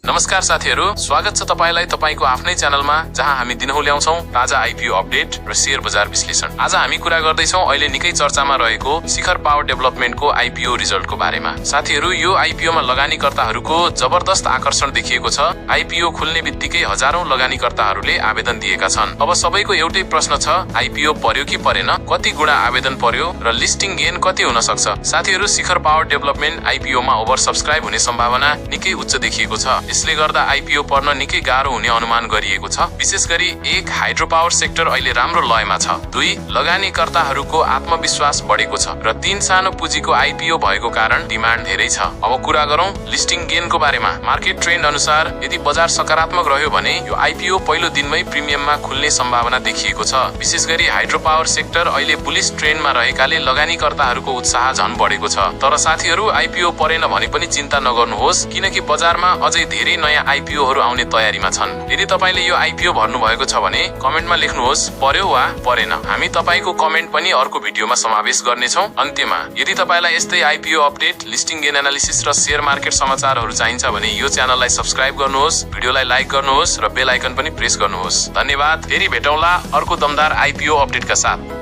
नमस्कार साथीहरु, स्वागत छ तपाईलाई तपाईको आफ्नै च्यानलमा जहाँ हामी दिनहुँ ल्याउँछौं ताजा आईपीओ अपडेट र शेयर बजार विश्लेषण। आज हामी कुरा गर्दै छौं अहिले निकै चर्चामा रहेको शिखर पावर डेभलपमेन्टको आईपीओ रिजल्टको बारेमा। साथीहरु, यो आईपीओ मा लगानीकर्ताहरुको जबरदस्त आकर्षण देखिएको छ। आईपीओ खुल्ने बित्तिकै हजारौं लगानीकर्ताहरुले आवेदन दिएका छन्। अब सबैको एउटै प्रश्न छ, आईपीओ पर्यो कि परेन, कति गुणा आवेदन पर्यो र लिस्टिङ गेन कति हुन सक्छ। साथीहरु, शिखर पावर डेभलपमेन्ट आईपीओ मा ओभर सब्स्क्राइब हुने सम्भावना निकै उच्च देखिएको छ। यसले गर्दा आईपीओ पर्न निकै गाह्रो हुने अनुमान गरिएको छ। विशेष गरी 1 हाइड्रो पावर सेक्टर अहिले राम्रो लयमा छ। 2 लगानीकर्ताहरुको आत्मविश्वास बढेको छ र 3 सानो पुँजीको आईपीओ भएको कारण डिमान्ड धेरै छ। अब कुरा गरौं लिस्टिङ गेनको बारेमा। मार्केट ट्रेन्ड अनुसार यदि बजार सकारात्मक रह्यो भने यो आईपीओ पहिलो दिनमै प्रिमियममा खुल्ने सम्भावना देखिएको छ। विशेष गरी हाइड्रो पावर सेक्टर अहिले बुलिश ट्रेन्डमा रहेकाले लगानीकर्ताहरुको उत्साह झन बढेको छ। तर साथीहरु, आईपीओ परेन भने पनि चिन्ता नगर्नुहोस्, किनकि बजारमा अझै धेरै नयाँ आईपीओहरु आउने तयारीमा छन्। यदि तपाईले यो आईपीओ भर्नु भएको छ भने कमेन्टमा लेख्नुहोस् पर्यो वा परेन। हामी तपाईको कमेन्ट पनि अर्को भिडियोमा समावेश गर्नेछौं। अन्त्यमा, यदि तपाईलाई यस्तै IPO update, listing gain analysis र शेयर मार्केट समाचारहरु चाहिन्छ भने यो च्यानललाई सब्स्क्राइब गर्नुहोस्, भिडियोलाई लाइक गर्नुहोस् र बेल आइकन पनि प्रेस गर्नुहोस्। धन्यवाद। फेरि भेटौँला अर्को दमदार आईपीओ अपडेटका साथ।